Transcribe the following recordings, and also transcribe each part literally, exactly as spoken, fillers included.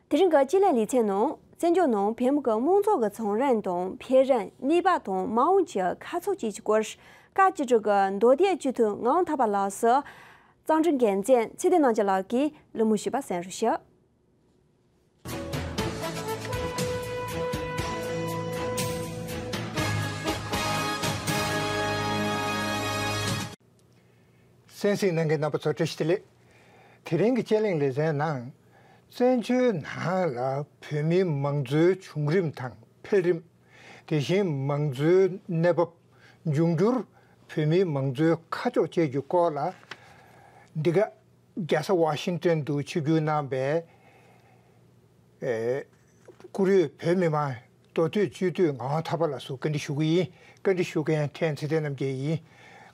དེ་རིང་གི་སྤྱི་ལེ་ལེ་ཚན་ནང་བཙན་བྱོལ་ནང་བོད་མི་གི་དམངས་གཙོ་གི་ཚོང་རན་དང་འཕེལ་རིམ། གནས་བབ་དང་མ་འོངས་ཀྱི་ཁ་ཕྱོགས་བཅས་ཀྱི་སྐོར། བཀའ་བཅུ་དྲུག་གི་མདོ་སྡེ་སྤྱི་འཐུས་ངག་དབང་ཐར་པ་ལགས་སུ། གཙང་སྒྲོལ་རྒྱལ་མཚན་ཚེ་བརྟན་རྣམ་རྒྱལ་ལགས་ཀྱིས་གླེང་མོལ་ཞུས་པ་གསན་རོགས་ཞུ། གསན་གཟིགས་གནང་མཁན་རྣམ་པ་ཚོ་བཀྲ་ཤིས་བདེ་ལེགས། དེ་རིང་གི་དཔྱད་གླེང་ལེ་ཚན་ནང་། བཙན་བྱོལ་ནང་ལ་བོད་མིའི་མང་གཙོའི་བྱུང་རིམ་དང་འཕེལ་རིམ། དེ་བཞིན་མང་གཙོའི་གནས་བབ། འབྱུང་འགྱུར། བོད་མིའི་མང་གཙོའི་ཁ་ཕྱོགས་བཅས་ཀྱི་སྐོར་ལ། འདི་ག་རྒྱལ་ས་ཝ་ཤིང་ཏོན་དུ་ཆིབས་བསྒྱུར་གནང་བའི། ཨེ། བཀུར་འོས་བོད་མི་མང་མདོ་སྟོད་སྤྱི་འཐུས་ངག་དབང་ཐར་པ་ལགས་སུ་བཀའ་འདྲི་ཞུ་གི་ཡིན། བཀའ་འདྲི་ཞུ་མཁན་ཕྲན་ཚེ་བརྟན་རྣམ་རྒྱལ་ཡིན།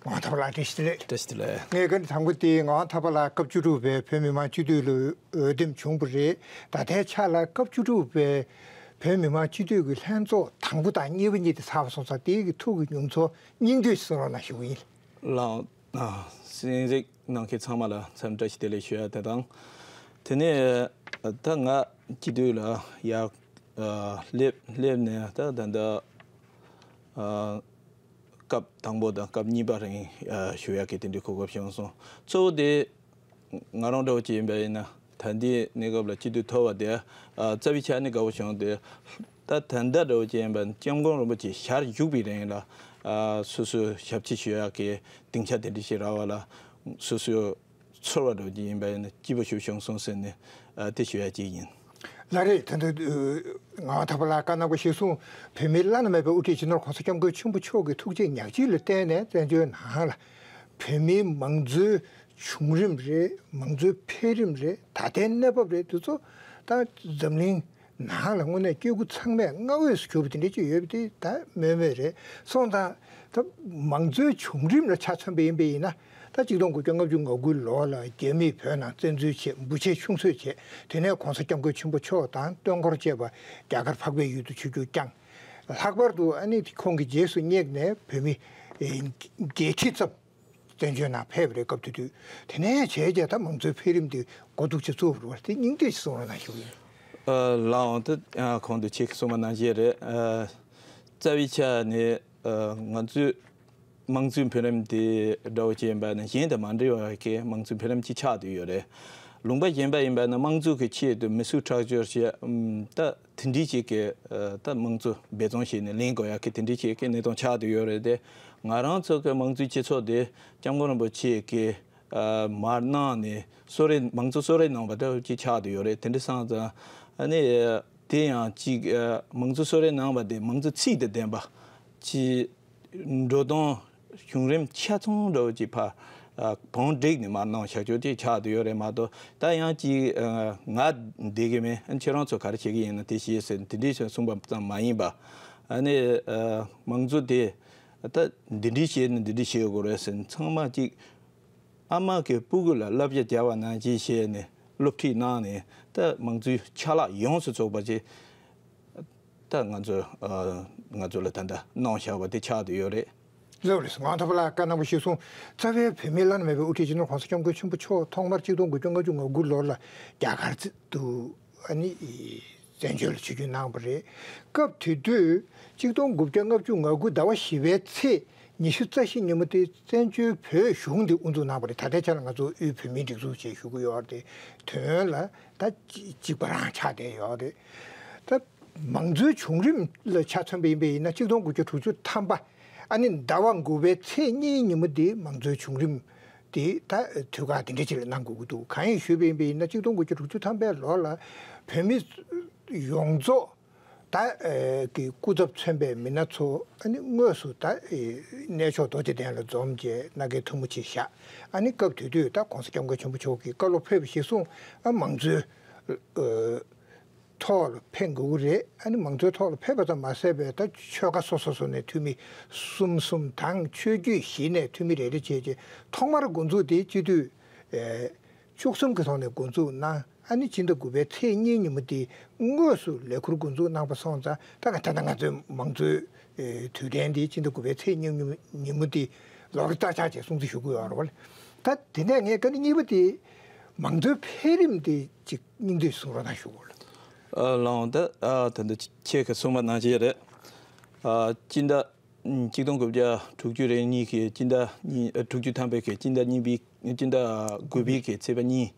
ངག་དབང་ཐར་པ་ལགས་བཀྲ་ཤིས་བདེ་ལེགས། བཀྲ་ཤིས་བདེ་ལེགས། ངས་བཀའ་འདྲི་དང་པོ་དེ་ངག་དབང་ཐར་པ་ལགས་སྐབས་བཅུ་དྲུག་པའི་བོད་མི་མང་སྤྱི་འཐུས་ལ་འོས་འདེམས་བྱུང་བ་རེད། ད་ལྟའི་ཆ་ལ་སྐབས་བཅུ་དྲུག་པའི་བོད་མི་མང་སྤྱི་འཐུས་ཀྱི་ལྷན་ཚོགས་དང་པོ་དང་གཉིས་པ་གཉིས་དེ་ཚར་བ་སོང་ཙང་དེའི་གི་ཐུགས་ཀྱི་མྱོང་ཚོར་སྙིང་བསྡུས་གསུང་རོགས་གནང་ཞུ་གི་ཡིན། ལགས། ཨ། གསན་གཟིགས་གནང་མཁན་ཚང་མ་ལ་འཚམས་འདྲི་བཀྲ་ཤིས་བདེ་ལེགས་ཞུ་ཡ་དེ་དང་། དེ་ནས་ད་ང་སྤྱི་འཐུས་ལ་ཡར་ཨ་སླེབས་སླེབས་ནས་ད་ད་ལྟ་ཨ་སྐབས་དང་པོ་དང་སྐབས་གཉིས་པ་རིང་ཨ་ཞུ་ཡ་གི་དེ་འདྲའི་གོ་སྐབས་བྱུང་སོང་། གཙོ་བོ་དེ་ང་རང་འདྲ་བོ་ཅིག་ཡིན་པ་ཡིན་ན་ད་ལྟའི་གནས་སྐབས་ལ་སྤྱི་འཐུས་ཐོབ་པ་དེ་ཨ་རྩ་བའི་ཆ་ནས་དགའ་བོ་བྱུང་སྟེ། ད་ད་ལྟ་འདྲ་བོ་ཅིག་ཡིན་པ་སྐྱབས་མགོན་རིན་པོ་ཆེ་ཞལ་བཞུགས་པའི་རིང་ལ་ཨ་སོ་སོའི་ཞབས་ཕྱི་ཞུ་ཡག་གི་སྡིངས་ཆ་དེ་འདྲ་ཞིག་རག་པ་ལ་སོ་སོའི་ཚོར་བ་འདྲ་བོ་ཅིག་ཡིན་པ་ཡིན་ན་སྐྱིད་པོ་ཞིག་བྱུང་སོང་ཟེར་ནས་ཨ་དེ་ཞུ་ཡག་ཅིག་ཡིན། ལགས་རེད། ད་ལྟ་ངག་དབང་ཐར་པ་ལགས་བཀའ་གནང་བ་གཞིར་བཟུང་བོད་མིའི་བླ་ན་མེད་པའི་དབུ་ཁྲིད་སྤྱི་ནོར་༸གོང་ས་༸སྐྱབས་མགོན་ཆེན་པོ་མཆོག་གི་ཐུགས་རྗེ་ཉག་གཅིག་ལ་བརྟེན་ནས་བཙན་བྱོལ་ནང་ལ་བོད་མིའི་མང་གཙོའི་བྱུང་རིམ་རེད། མང་གཙོའི་འཕེལ་རིམ་རེད། ད་ལྟའི་གནས་བབ་རེད། དེ་ཚོ་ད་འཛམ་གླིང་ནང་ལ་དངོས་གནས་སྐྱེ་དགུ་ཚང་མས་བསྔགས་འོས་སུ་གྱུར་པ་དེ་འདྲ་ཅིག་ཡོད་པ་དེ་ད་སྨོས་མེད་རེད། སོང་ཙང་ད་མང་གཙོའི་བྱུང་རིམ་ལ་ཆ་མཚོན་པ་ཡིན་པ་ཡིན་ན། ད་ཆིག་སྟོང་དགུ་བརྒྱ་ལྔ་བཅུ་ང་དགུ་ལོ་ལ་རྒྱ་མིས་བོད་ནང་བཙན་འཛུལ་བྱས། འབུ་བྱེད་ཆུང་བཟོས་བྱས། དེ་ནས་༸གོང་ས་༸སྐྱབས་མགོན་ཆེན་པོ་མཆོག་དང་སྟོན་འཁོར་བཅས་པ་རྒྱ་གར་འཕགས་པའི་ཡུལ་དུ་ཆིབས་བསྒྱུར་བསྐྱངས། ལྷག་པར་དུ་ཨ་ནི་ཁོང་གི་རྗེས་སུ་སྙེགས་ནས་བོད་མི་ཨེ་བརྒྱད་ཁྲི་ཙམ་བཙན་བྱོལ་ནང་ཕེབས་པ་རེད། སྐབས་དེ་དུས་དེ་ནས་བྱས་རྗེས་ད་མང་གཙོའི་འཕེལ་རིམ་དེ་འགོ་འཛུགས་བྱས་ཚུགས་པ་རེད་པ། དེ་སྙིང་བསྡུས་ཤིག་གསུང་རོགས་གནང་ཞུ་གི་ཡིན། ཨ་ལགས་འོང་། དེ་ཨ་གོང་དུ་ཁྱེད་ཀྱིས་གསུངས་པ་ནང་བཞིན་རེད། ཨ་རྩ་བའི་ཆ་ནས་ཨ་ང་ཚོའི་མང་གཙོའི་འཕེལ་རིམ་དེ་འདྲ་བོ་ཅིག་ཡིན་པ་ནི་གཞན་དང་མ་འདྲ་བ་གི་མང་གཙོའི་འཕེལ་རིམ་ཅིག་ཆགས་བསྡད་ཡོད་རེད། ལུང་པ་གཞན་པ་ཡིན་པ་ན་དམངས་གཙོ་གི་ཆེད་དུ་མི་གསོད་ཁྲག་སྦྱོར་བྱས། ཨམ་ད་དེ་འདྲའི་ཅིག་གི་ཨ་ད་དམངས་གཙོ་འབད་བརྩོན་བྱས་ནས་ལེན་དགོས་ཡག་གི་དེ་འདྲའི་ཅིག་གི་གནས་སྟངས་ཆགས་བསྡད་ཡོད་རེད་དེ། ང་རང་ཚོ་གི་དམངས་གཙོའི་སྤྱི་ཚོགས་དེ་སྐྱབས་མགོན་རིན་པོ་ཆེ་གིས་ཨ་མར་གནང་ནས་གསོལ་རས། མང་གཙོ་གསོལ་རས་གནང་བ་འདྲ་བོ་ཅིག་ཆགས་བསྡད་ཡོད་རེད། དེ་འདྲ་སོང་ཙང་ཨ་ནི་དེ་ཡང་ཅིག་ཨ་མང་གཙོ་གསོལ་རས་གནང་བ་དེ་མང་གཙོ་ཚིག་དང་ལྡན་པ་ཅིག་འགྲོ་སྟངས་བྱུང་རིམ་ཆ་ཚང་འདྲ་བོ་ཅིག་ཕར་ཨ་བང་བསྒྲིགས་ནས་མར་གནང་བཞག་ཆོག་ཅིག་ཆགས་བསྡད་ཡོད་རེད་མ་གཏོགས། ད་ཡང་ཅིག་ཨ་ང་བསྡད་ཀྱི་མེད། ཨ་ཁྱེད་རང་ཚོ་ག་རེ་བྱེད་ཀྱི་ཡིན་ན་དེ་བྱེད་ཟེར་དེ་འདྲའི་གསུངས་པ་ཙམ་མ་ཡིན་པ། ཨ་ནི་ཨ་མང་གཙོ་དེ་ད་འདི་འདྲའི་བྱས་ན་འདི་འདྲའི་བྱེད་དགོས་རེད་ཟེར་ཚང་མ་ཅིག་ཨ་མ་གི་སྤུ་གུ་ལ་བསླབ་བྱ་སྦྱར་བ་ནང་བཞིན་བྱས་ནས་སློབ་ཁྲིད་གནང་ནས་ད་མང་གཙོའི་ཆ་ལག་ཡོངས་སུ་རྫོགས་པ་ཅིག་ད་ང་ཚོ་ཨ་ང་ཚོ་ལ་ད་ལྟ་གནང་བཞག་པ་དེ་ཆགས་བསྡད་ཡོད་རེད། ལགས་རེད། ངག་དབང་ཐར་པ་ལགས་བཀའ་གནང་བ་གཞིར་བཟུང་རྩ་བའི་བོད་མིའི་བླ་ན་མེད་པའི་དབུ་ཁྲིད་སྤྱི་ནོར་༸གོང་ས་༸སྐྱབས་མགོན་ཆེན་པོ་མཆོག་ཐོག་མར་ཆིག་སྟོང་དགུ་བརྒྱ་ལྔ་བཅུ་ང་དགུ་ལོར་ལ་རྒྱ་གར་དུ་ཨ་ནི་བཙན་བྱོལ་ལ་ཆིབས་བསྒྱུར་གནང་བ་རེད། སྐབས་དེ་དུས་ཆིག་སྟོང་དགུ་བརྒྱ་ལྔ་བཅུ་ང་དགུ་ཟླ་བ་བཞི་པའི་ཚེས་ཉི་ཤུ་རྩ་བཞི་ཉིན་མོ་དེ་བཙན་བྱོལ་བོད་གཞུང་དེ་དབུ་འཛུགས་གནང་བ་རེད། ད་ལྟའི་ཆ་ལ་ང་ཚོ་དབུས་བོད་མིའི་སྒྲིག་འཛུགས་ཅེས་ཞུ་གི་ཡོད་རེད། དེ་དོན་ལ་ད་གཅིག་པ་རང་ཆགས་བསྡད་ཡོད་རེད། ད་མང་གཙོའི་བྱུང་རིམ་ལ་ཆ་མཚོན་པ་ཡིན་པ་ཡིན་ན་ཆིག་སྟོང་དགུ་བརྒྱ་དྲུག་ཅུ་ཐམ་པ་ཨ་ནི་ཟླ་བ་དགུ་པའི་ཚེས་གཉིས་ཉིན་མོ་དེ་མང་གཙོའི་བྱུང་རིམ་དེ་ད་དུས་བཀག་དེ་འདྲ་ཅིག་ལ་གནང་དགོས་ཀྱི་འདུག་གང་ཡིན་ཞུས་པ་ཡིན་པ་ཡིན་ན་ཆིག་སྟོང་དགུ་བརྒྱ་དྲུག་ཅུ་ཐམ་པའི་ལོ་ལ་བོད་མི་ཡོངས་རྫོགས་ད་ཨེ་གི་སྐུ་ཚབ་མཚོན་པའི་མི་སྣ་ཚོ་ཨ་ནི་དངོས་སུ་ད་ཨེ་གནས་མཆོག་རྡོ་རྗེ་གདན་ལ་འཛོམས་བྱས་མནའ་གན་ཐུང་ངུ་ཅིག་བཞག་ཨ་ནི་སྐབས་དེ་དུས་ད་༸གོང་ས་༸སྐྱབས་མགོན་ཆེན་པོ་མཆོག་གིས་བཀའ་སློབ་ཕེབས་པ་གཞིར་བཟུང་ཨ་མང་གཙོའི་ཨེ་ཐོག་ལ་ཕེབས་དགོས་ཀྱི་རེད། ཨ་ནི་མང་གཙོའི་ཐོག་ལ་ཕེབས་པ་ཙམ་མ་ཟད་པའི་ད་ཆོལ་ཁ་སོ་སོ་སོ་ནས་འཐུས་མི་གསུམ་གསུམ་དང་ཆོས་བརྒྱུད་བཞི་ནས་འཐུས་མི་རེ་རེ་བྱས་རྗེས་ཐོག་མར་འགོ་འཛུགས་དེ་སྤྱི་འཐུས་ཨེ་བཅུ་གསུམ་གྱི་ཐོག་ནས་འགོ་འཛུགས་གནང་། ཨ་ནི་ཕྱི་ཟླ་དགུ་པའི་ཚེས་གཉིས་ཉིན་མོ་དེ་དངོས་སུ་ལས་ཁུར་འགོ་འཛུགས་གནང་བ་སོང་ཙང་ད་ག་ད་ལྟ་ང་ཚོའི་མང་གཙོའི་ཨེ་དུས་དྲན་དེ་ཕྱི་ཟླ་དགུ་པའི་ཚེས་གཉིས་ཉིན་མོ་དེ་ལོ་རེ་ལྟར་ཆགས་བྱས་སྲུང་བརྩི་ཞུ་གི་ཡོད་རེད་བ། ད་དེ་ནས་ངས་བཀའ་འདྲི་གཉིས་པ་དེ་མང་གཙོའི་འཕེལ་རིམ་དེ་ཅིག་སྙིང་བསྡུས་གསུང་རོགས་གནང་ཞུ་དགོས་ལ། ཨ་ལགས་ད་ཨ་ད་འདི་ཁྱེད་ཀྱིས་གསུངས་པ་ནང་བཞིན་རེད། ཨ་སྤྱི་ཟླ་གཅིག་སྟོང་དགུ་བརྒྱ་དྲུག་ཅུ་རེ་གཉིས་ཀྱི་སྤྱི་ཟླ་གཉིས་ཨ་དྲུག་ཅུ་ཐམ་པའི་གི་སྤྱི་ཟླ་གཉིས་པའི་སྤྱི་ཟླ་དགུ་པའི་གི་ཚེས་པ་གཉིས་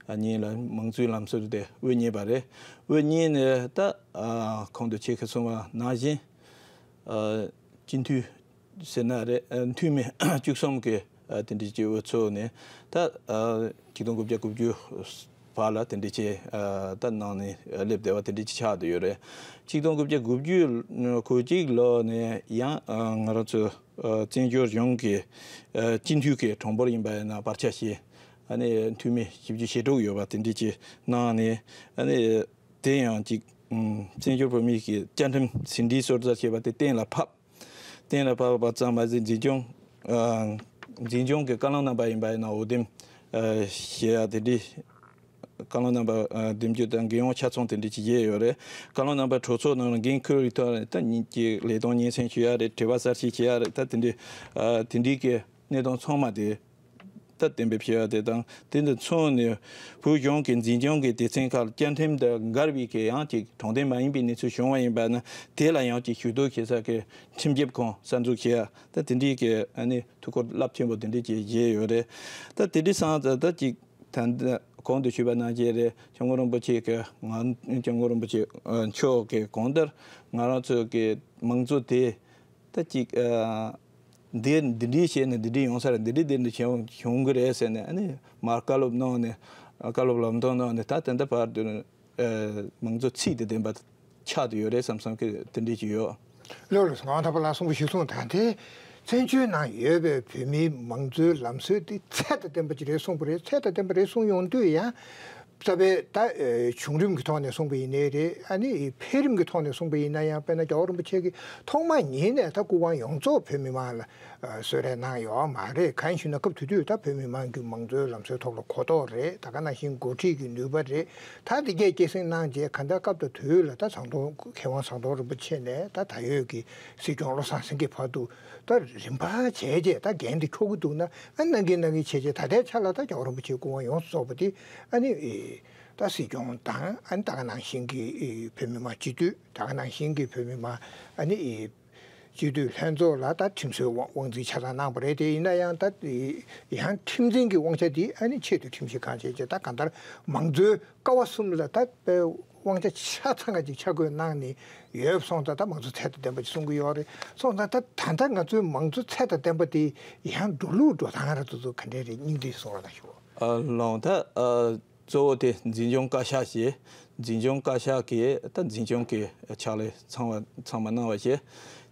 ཨ་གཉིས་ལ་མང་གཙོའི་ལམ་སྲོལ་དེ་དབུ་བརྙེས་པ་རེད། དབུ་བརྙེས་ནས་ད་ཨ་གོང་དུ་ཁྱེད་ཀྱིས་གསུངས་པ་ནང་བཞིན་ཨ་སྤྱི་འཐུས་ཟེར་ན་རེད། ཨ་འཐུས་མི་བཅུ་གསུམ་གྱི་ཨ་དེ་འདྲའི་སྤྱི་འོས་ཚོགས་ནས་ད་ཨ་གཅིག་སྟོང་དགུ་བརྒྱ་དགུ་བཅུ་བར་ལ་དེ་འདྲའི་ཆེད་ཨ་ད་ནང་ནས་སླེབས་བསྡད་པ་དེ་འདྲའི་ཆེད་ཆགས་བསྡད་ཡོད་རེད། གཅིག་སྟོང་དགུ་བརྒྱ་དགུ་བཅུ་གོ་གཅིག་ལོ་ནས་ཡང་ཨ་ང་རང་ཚོ་ཨ་བཙན་བྱོལ་གཞུང་གི་ཨ་སྤྱི་འཐུས་ཀྱི་གྲངས་འབོར་ཡིན་པ་ཡིན་ན་བར་ཆ་བཞི་ཨ་ནི་འཐུས་མི་བཞི་བཅུ་ཞེ་དྲུག་ཡོད་པ་དེ་འདྲའི་ཆེད་ནང་ནས་ཨ་ནི་དེ་ཡང་གཅིག་ཨ་བཙན་བྱོལ་བོད་མིའི་གི་བཅའ་ཁྲིམས་ཟིན་བྲིས་སོར་རྩ་བྱས་པ་དེ་གཏན་ལ་ཕབ། གཏན་ལ་ཕབ་པ་ཙམ་མ་ཟད་འཛིན་སྐྱོང་ཨ་འཛིན་སྐྱོང་གི་བཀའ་བློན་རྣམ་པ་ཡིན་པ་ཡིན་ན་འོས་འདེམས་ཨ་བྱེད་ཡ་དེ་འདྲའི་བཀའ་བློན་རྣམ་པ་ཨ་འདེམས་རྒྱུ་དང་འགན་དབང་ཆ་ཚང་དེ་འདྲའི་ཅིག་བཞེས་ཡོད་རེད། བཀའ་བློན་རྣམ་པ་གྲོས་ཚོགས་ནང་ལ་འགན་འཁུར་བའི་ཐོག་ནས་ད་ཉིད་ཀྱི་ལས་དོན་སྙན་སེང་ཞུ་ཡ་རེད། དྲི་བ་གསལ་བཤད་བྱེད་ཡ་རེད། ད་དེ་འདྲའི་ཨ་དེ་འདྲའི་གི་གནས་སྟངས་ཚང་མ་དེ་ད་གཏན་འབེབས་བྱས་པ་དེ་དང་དེ་དང་མཚུངས་ནས་བོད་གཞུང་གི་འཛིན་སྐྱོང་གི་སྡེ་ཚན་ཁག་བཅའ་ཁྲིམས་དང་འགལ་བའི་གི་ཡང་ཅིག་དྲང་བདེན་མ་ཡིན་པའི་གནས་ཚུལ་བྱུང་བ་ཡིན་པ་ན་དེ་ལ་ཡང་ཅིག་ཞུ་གཏུག་བྱེད་ས་གི་ཁྲིམས་ཞིབ་ཁང་གསར་འཛུགས་བྱེད་ཡ་ད་དེ་འདྲའི་གི་ཨ་ནི་ཐུགས་ཁུར་རླབས་ཆེན་པོ་དེ་འདྲའི་ཅིག་བཞེས་ཡོད་རེད། ད་དེ་འདྲའི་སང་ད་ད་ཅིག་ད་ད་གོང་དུ་ཞུས་པ་ནང་བཞིན་རེད། སྐྱབས་མགོན་རིན་པོ་ཆེ་གི་ང་སྐྱབས་མགོན་རིན་པོ་ཆེ་ཨ་མཆོག་གི་གོང་ལྟར་ང་རང་ཚོ་གི་མང་གཙོ་དེ་ད་ཅིག་ཨ་འདི་འདི་འདྲའི་བྱས་ནས་འདི་འདྲའི་ཡོང་ས་རེད། འདི་འདྲའི་འདི་འདྲའི་བྱུང་བྱུང་གི་རེད་ཟེར་ནས་ཨ་ནི་མར་བཀའ་སློབ་གནང་ནས་བཀའ་སློབ་ལམ་སྟོན་གནང་ནས་ད་དེ་འདྲ་བར་དུ་ཨ་མང་གཙོ་ཚིག་དང་ལྡན་པ་ཆགས་བསྡད་ཡོད་རེད་བསམ་བསམ་གི་དེ་འདྲའི་ཅིག་ཡོད། ལགས་ལགས་སོ། ངག་དབང་ཐར་པ་ལགས་གསུངས་པ་གཞིར་བཟུང་ད་ལྟའི་བཙན་བྱོལ་ནང་ཡོད་པའི་བོད་མིའི་མང་གཙོའི་ལམ་སྲོལ་འདི་ཚད་དང་ལྡན་པ་ཅིག་རེད་གསུངས་པ་རེད། ཚད་དང་ལྡན་པ་རེད་གསུངས་ཡོང་དུས་ཡང་རྩ་བའི་ད་ཨེ་བྱུང་རིམ་གྱི་ཐོག་ནས་གསུངས་པ་ཡིན་ནའི་རེད། ཨ་ནི་འཕེལ་རིམ་གྱི་ཐོག་ནས་གསུངས་པ་ཡིན་ན་ཡང་དཔེར་ན་རྒྱལ་བ་རིན་པོ་ཆེ་གིས་ཐོག་མ་ཉིད་ནས་ད་སྐུ་དབང་ཡོངས་རྫོགས་བོད་མི་མང་ལ་ཨ་གསོལ་རས་གནང་ཡོད་མ་རེད། གང་ཡིན་ཞུ་ན་སྐབས་དེ་དུས་ད་བོད་མི་མང་གི་མང་གཙོའི་ལམ་སྲོལ་ཐོག་ལ་གོ་རྟོགས་རེད། ད་ག་ནང་བཞིན་འགོ་ཁྲིད་ཀྱི་ནུས་པ་རེད། ད་འདི་གས་སྐྱེད་སྲིང་གནང་རྗེས་གང་ལྟར་སྐབས་དང་དུས་ལ་ད་ཟམ་གདོང་མཁས་དབང་ཟམ་གདོང་རིན་པོ་ཆེ་ནས་ད་ད་ཡོད་ཀྱི་སྲིད་སྐྱོང་བློ་བཟང་སེང་གེ་བར་དུ་ད་རིམ་པ་བྱས་རྗེས་ད་འགན་འདི་འཁྱོག་གི་འདུག་ན་ཨ་གནང་གིན་གནང་གིན་བྱས་རྗེས་ད་ལྟའི་ཆ་ལ་ད་རྒྱལ་བ་རིན་པོ་ཆེའི་སྐུ་དབང་ཡོངས་སུ་རྫོགས་པ་དེ་ཨ་ནི་ད་སྲིད་སྐྱོང་དང་ཨ་ནི་ད་ག་ནང་བཞིན་གྱི་བོད་མི་མང་སྤྱི་འཐུས་ད་ག་ནང་བཞིན་གྱི་བོད་མི་མང་ཨ་ནི་སྤྱི་འཐུས་ལྷན་ཚོགས་ལ་ད་ཁྲིམས་བཟོའི་དབང་དབང་འཛིན་ཆ་ཚང་གནང་པ་རེད། དེ་ཡིན་ན་ཡང་ད་ཡང་ཁྲིམས་འཛིན་གྱི་དབང་ཆ་དེ་ཨ་ནི་ཆེད་དུ་ཁྲིམས་ཞིབ་ཁང་བྱས་རྗེས་ད་གང་ལྟར་མང་གཙོའི་ཀ་བ་གསུམ་ལ་ད་དཔེ་དབང་ཆ་ཆ་ཚང་ག་ཅིག་ཆ་བགོས་གནང་ནས་ཡོད་སོང་ཙང་ད་མང་གཙོ་ཚད་དང་ལྡན་པ་ཅིག་གསུང་གི་ཡོད་རེད། སོང་ཙང་ད་ད་ལྟ་ང་ཚོའི་མང་གཙོ་ཚད་དང་ལྡན་པ་དེ་ཡང་འགྲོ་ལུགས་འགྲོ་སྟངས་ར་དེ་ཚོ་ག་འདྲས་རེད། སྙིང་བསྡུས་གསུང་རོགས་གནང་ཞུ། ཨ་ལགས་ད་ཨ་གཙོ་བོ་དེ་འཛིན་སྐྱོང་བཀའ་ཤག་ཞེས་འཛིན་སྐྱོང་བཀའ་ཤག་གིས་ད་འཛིན་སྐྱོང་གི་ཕྱག་ལས་ཚང་བ་ཚང་མ་གནང་བ་བྱས།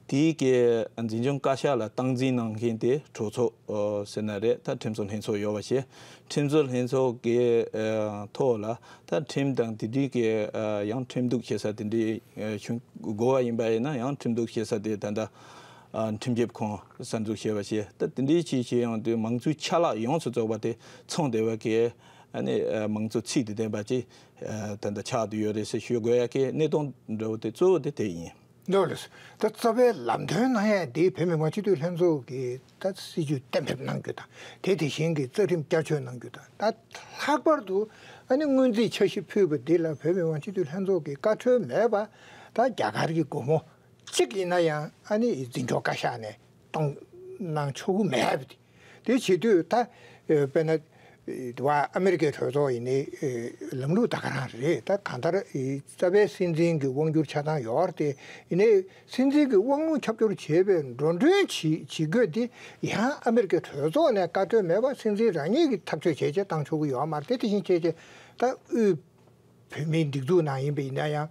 དེའི་གི་འཛིན་སྐྱོང་བཀའ་ཤག་ལ་སྟངས་འཛིན་གནང་མཁན་དེ་གྲོས་ཚོགས་ཨོ་ཟེར་ན་རེད། ད་ཁྲིམས་བཟོ་ལྷན་ཚོགས་ཡོད་པ་བྱས། ཁྲིམས་བཟོ་ལྷན་ཚོགས་ཀྱི་ཨ་ཐོག་ལ་ད་ཁྲིམས་དང་དེ་འདྲའི་གི་ཨ་ཡང་ཁྲིམས་གཏུག་བྱེད་ས་དེ་འདྲའི་ཨ་བྱུང་དགོས་པ་ཡིན་པ་ཡིན་ན་ཡང་ཁྲིམས་གཏུག་བྱེད་ས་དེ་ད་ལྟ་ཨ་ཁྲིམས་ཞིབ་ཁང་གསར་འཛུགས་བྱས་པ་བྱས། ད་དེ་འདྲའི་ཅིག་བྱས་ཡོང་དུས་མང་གཙོའི་ཆ་ལག་ཡོངས་སུ་རྫོགས་པ་དེ་ཚང་བསྡད་པ་གི་ཨ་ནི་ཨ་མང་གཙོ་ཚིག་དང་ལྡན་པ་ཅིག་ཨ་ད་ལྟ་ཆགས་བསྡད་ཡོད་རེད་ཟེར་ཞུ་དགོས་ཡ་གི་གནད་དོན་འདྲ་བོ་དེ་གཙོ་བོ་དེ་དེ་ཡིན། འདུག་ལགས། ད་རྩ་བའི་ལམ་སྟོན་གནང་ཡ་དེ་བོད་མི་མང་སྤྱི་འཐུས་ལྷན་ཚོགས་ཀྱིས་ད་སྲིད་ཇུས་གཏན་འབེབས་གནང་རྒྱུ་དང་དེ་དེ་བཞིན་གྱི་རྩ་ཁྲིམས་བསྐྱར་བཅོས་གནང་རྒྱུ་དང་ད་ལྷག་པར་དུ་ཨ་ནི་སྔོན་རྩིས་འཆར་གཞི་ཕུལ་བ་འདི་ལ་བོད་མི་མང་སྤྱི་འཐུས་ལྷན་ཚོགས་ཀྱིས་བཀའ་འཁྲོལ་མེད་པ་ད་རྒྱ་གར་གྱི་སྒོར་མོ་གཅིག་ཡིན་ན་ཡང་ཨ་ནི་འཛིན་སྐྱོང་བཀའ་ཤག་ནས་གཏོང་གནང་ཆོག་གི་མེད་པ་དེ། དེ་བྱེད་དུས་ད་ཨེ་དཔེར་ན་ཨེ་དེ་བ་ཨ་མེ་རི་ཀའི་གྲོས་ཚོགས་ཡིན་ནའི་ཨེ་ལམ་ལུགས་ད་ག་རང་རེད། ད་གང་ལྟར་ཨེ་རྩ་བའི་སྲིད་འཛིན་གྱི་དབང་སྒྱུར་ཆ་ཚང་ཡོད་རེད། དེ་ཡིན་ནའི་སྲིད་འཛིན་གྱི་དབང་ལུང་ཁྱབ་སྒྱུར་བྱེད་པའི་འགྲོ་གྲོན་བྱེད་བྱེད་དགོས་དེ་ཡང་ཨ་མེ་རི་ཀའི་གྲོས་ཚོགས་ནས་བཀའ་འཁྲོལ་མེད་པར་སྲིད་འཛིན་རང་ཉིད་ཀྱིས་ཐག་གཅོད་བྱས་རྗེས་བཏང་ཆོག་གི་ཡོད་མ་རེད། དེ་དེ་བཞིན་བྱས་རྗེས་ད་དབུས་བོད་མིའི་སྒྲིག་འཛུགས་ནང་ཡིན་པ་ཡིན་ན་ཡང་།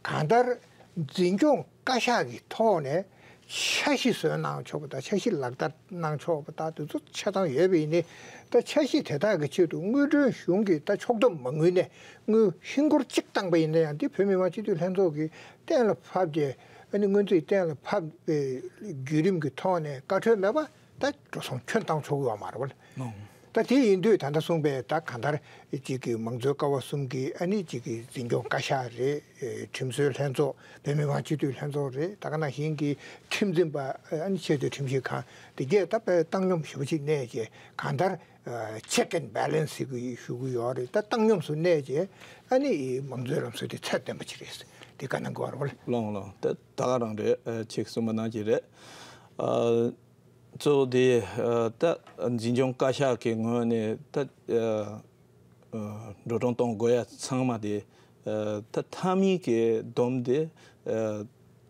གང་ལྟར་འཛིན་སྐྱོང་བཀའ་ཤག་གི་ཐོག་ནས་འཆར་གཞི་བཟོས་གནང་ཆོག་པ་དང་འཆར་གཞི་ལག་བསྟར་གནང་ཆོག་པ་དང་དེ་ཚོ་ཆ་ཚང་ཡོད་པ་ཡིན་ནའི། ད་འཆར་གཞི་དེ་དག་གི་ཆེད་དུ་དངུལ་གྲོན་གཞུང་གིས་ད་ཕྱོགས་བསྡོམས་མ་དངུལ་ནས་དངུལ་ཧིན་སྒོར་གཅིག་བཏང་པ་ཡིན་ན་ཡང་དེ་བོད་མི་མང་སྤྱི་འཐུས་ལྷན་ཚོགས་ཀྱིས་གཏན་ལ་ཕབ་རྗེས་ཨ་ནི་སྔོན་རྩིས་གཏན་ལ་ཕབ་པའི་བརྒྱུད་རིམ་གྱི་ཐོག་ནས་བཀའ་འཁྲོལ་མེད་པ་ད་འགྲོ་སོང་ཁྱོན་བཏང་ཆོག་གི་ཡོད་མ་རེད་པ། ཨང་། ད་དེ་ཡིན་དུས་ད་ལྟ་གསུངས་པའི་ད་གང་ལྟར་གཅིག་གི་མང་གཙོའི་ཀ་བ་གསུམ་གྱི་ཨ་ནི་གཅིག་གི་འཛིན་སྐྱོང་བཀའ་ཤག་རེད། ཁྲིམས་བཟོའི་ལྷན་ཚོགས་བོད་མི་མང་སྤྱི་འཐུས་ལྷན་ཚོགས་རེད། ད་ག་ནང་བཞིན་གྱི་ཁྲིམས་འཛིན་པ་ཨ་ནི་ཆེས་མཐོའི་ཁྲིམས་ཞིབ་ཁང་དེ་གས་ད་དཔེ་བཏང་སྙོམས་ཞེ་པོ་ཅིག་གནས་རྗེས་གང་ལྟར་check and balance་ཞུ་གི་ཞུ་གི་ཡོད་རེད། ད་བཏང་སྙོམས་སུ་གནས་རྗེས་ཨ་ནི་མང་གཙོའི་ལམ་སྲོལ་དེ་ཚད་ལྡན་པ་ཅིག་རེད། དེ་ག་ནང་གི་བར་བ་ལ། ལོང་ལོང་ད་ད་ག་རང་རེད། ཁྱེད་གསུངས་པ་ནང་བཞིན་རེད། གཙོ་བོ་དེ་ད་འཛིན་སྐྱོང་བཀའ་ཤག་གི་ངོས་ནས་ད་འགྲོ་གྲོན་གཏོང་དགོས་ཡ་ཚང་མ་དེ་ད་མཐའ་མའི་གི་བསྡོམས་དེ་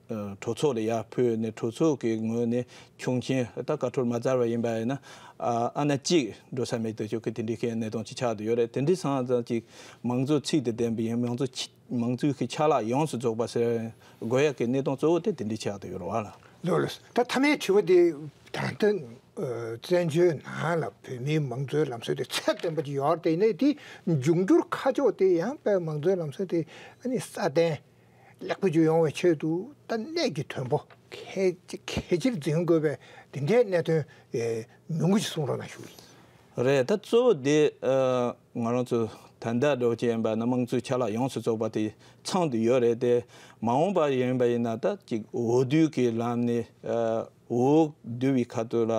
གྲོས་ཚོགས་ལ་ཡར་ཕུལ་ནས་གྲོས་ཚོགས་ཀྱི་ངོས་ནས་ཁྱོན་ཆེན་ད་བཀའ་འཁྲོལ་མ་སྩལ་བ་ཡིན་པ་ཡིན་ན་ཨ་ནི་གཅིག་འགྲོ་ས་མེད་དུ་ཆོག་གི་དེ་འདྲའི་གི་གནས་སྟངས་ཅིག་ཆགས་བསྡད་ཡོད་རེད། དེ་འདྲའི་སང་ཙང་ཅིག་མང་གཙོ་ཚིག་དང་ལྡན་པ་ཡིན། མང་གཙོ་མང་གཙོའི་གི་ཆ་ལག་ཡོངས་སུ་རྫོགས་པ་ཟེར་དགོས་ཡ་གི་གནས་སྟངས་གཙོ་བོ་དེ་དེ་འདྲའི་ཆགས་བསྡད་ཡོད་རེད་བ་ལ། ལགས་ལགས། ད་མཐའ་མའི་དྲི་བ་དེ་ད་ལྟ་བཙན་བྱོལ་ནང་ལ་བོད་མིའི་མང་གཙོའི་ལམ་སྲོལ་དེ་ཚད་ལྡན་པ་ཅིག་ཡོད་རེད། དེ་ནས་དེ་འབྱུང་འགྱུར་ཁ་ཕྱོགས་དེ་ཡང་དཔེ་མང་གཙོའི་ལམ་སྲོལ་དེ་ཨ་ནི་སྲ་བརྟན་ལེགས་པོ་ཅིག་ཡོང་བའི་ཆེད་དུ་ད་གནད་ཀྱི་དོན་པོ་གལ་གལ་ཆེར་འཛིན་དགོས་པའི་དེ་འདྲའི་གནད་དོན་ཉུང་ངུ་ཞིག་གསུང་རོགས་གནང་ཞུ་ཡིན། རེད། ད་གཙོ་བོ་དེ་ང་རང་ཚོ་ད་ལྟ་འགྲོ་བྱེད་ཡིན་པ་ན་དམངས་གཙོའི་ཆ་ལག་ཡོངས་སུ་རྫོགས་པ་དེ་ཚང་དུ་ཡོད་རེད་དེ། མ་འོངས་པ་ཡིན་པ་ཡིན་ན་ད་ཅིག་འོས་བསྡུ་གི་ལམ་ནས་འོས་བསྡུ་བའི་ཁ་ཐུག་ལ་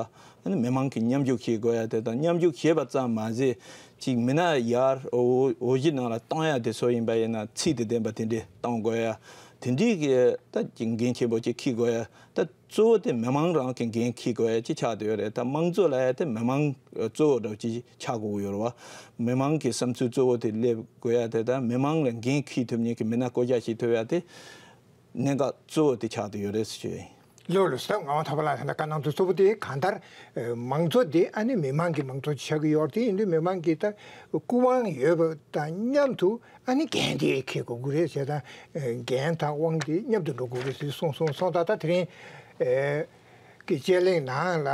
མི་མང་གི་མཉམ་ཞུགས་བྱེད་དགོས་ཡ་དེ་དང་། མཉམ་ཞུགས་བྱེད་པ་ཙམ་མ་ཟད་ཅིག་མི་སྣ་ཡར་འོས་འོས་གཞི་ནང་ལ་གཏོང་ཡ་དེ་ཚོ་ཡིན་པ་ཡིན་ན་ཚིག་དང་ལྡན་པ་དེ་འདྲས་གཏོང་དགོས་ཡ། དེ་འདྲས་ཀྱི་ད་ཅིག་འགན་ཆེན་པོ་ཅིག་འཁྱེར་དགོས་ཡ། ད་གཙོ་བོ་དེ་མི་མང་རང་གི་འགན་འཁྱེར་དགོས་ཡ་ཅིག་ཆགས་བསྡད་ཡོད་རེད། ད་དམངས་གཙོ་ལབ་ཡ་དེ་མི་མང་གཙོ་བོ་འདྲ་ཅིག་ཆགས་དགོས་ཀྱི་ཡོད་རེད་བ། མི་མང་གི་བསམ་ཚུལ་གཙོ་བོ་དེ་སླེབས་དགོས་ཡ་དེ་ད་མི་མང་ལ་འགན་འཁྱེར་ཐུབ་མཁན་གྱི་མི་སྣ་བསྐོ་གཞག་བྱེད་ཐུབ་ཡ་དེ་གནད་འགག་གཙོ་བོ་དེ་ཆགས་བསྡད་ཡོད་རེད་ཟེར་ཞུ་ཡ་ཡིན། ལགས་ལགས། ད་ངག་དབང་ཐོབ་པ་ལགས་ད་ལྟ་བཀའ་གནང་དོན་གཙོ་བོ་དེ་གང་ལྟར་མང་གཙོ་དེ་ཨ་ནི་མི་མང་གི་མང་གཙོ་ཆགས་ཀྱི་ཡོད་རེད། དེ་ཡིན་དུས་མི་མང་གི་ད་སྐུ་དབང་ཡོད་པ་དང་མཉམ་དུ་ཨ་ནི་འགན་དེ་འཁྱེར་དགོས་ཀྱི་རེད་ཟེར། ད་འགན་དང་དབང་དེ་མཉམ་དུ་འགྲོ་དགོས་ཀྱི་རེད་ཟེར་གསུངས་སོང་། སོང་ད་ད་དེ་རིང་གི་དཔྱད་གླེང་ནང་ལ་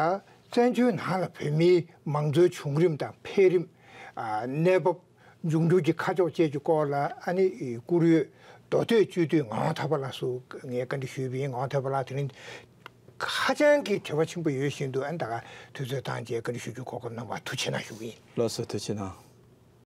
བཙན་བྱོལ་ནང་ལ་བོད་མིའི་མང་གཙོའི་བྱུང་རིམ་དང་འཕེལ་རིམ། གནས་བབ། འབྱུང་འགྱུར་གྱི་ཁ་ཕྱོགས་བཅས་ཀྱི་སྐོར་ལ་ཨ་ནི་བཀུར་འོས་མདོ་སྟོད་སྤྱི་འཐུས་ངག་དབང་ཐོབ་པ་ལགས་སུ་ངས་བཀའ་འདྲི་ཞུས་པ་ཡིན། ངག་དབང་ཐོབ་པ་ལགས་དེ་རིང་ཧ་ཅང་གི་དྲི་བ་ཆེན་པོ་ཡོད་བཞིན་དུ་ཨ་ནི་ད་ག་དུས་ཚོད་བཏང་རྗེས་བཀའ་འདྲི་ཞུ་རྒྱུ་གོ་སྐབས་གནང་བར་ཐུགས་རྗེ་གནང་ཞུ་གི་ཡིན། ལགས་སོ། ཐུགས་རྗེ་གནང་།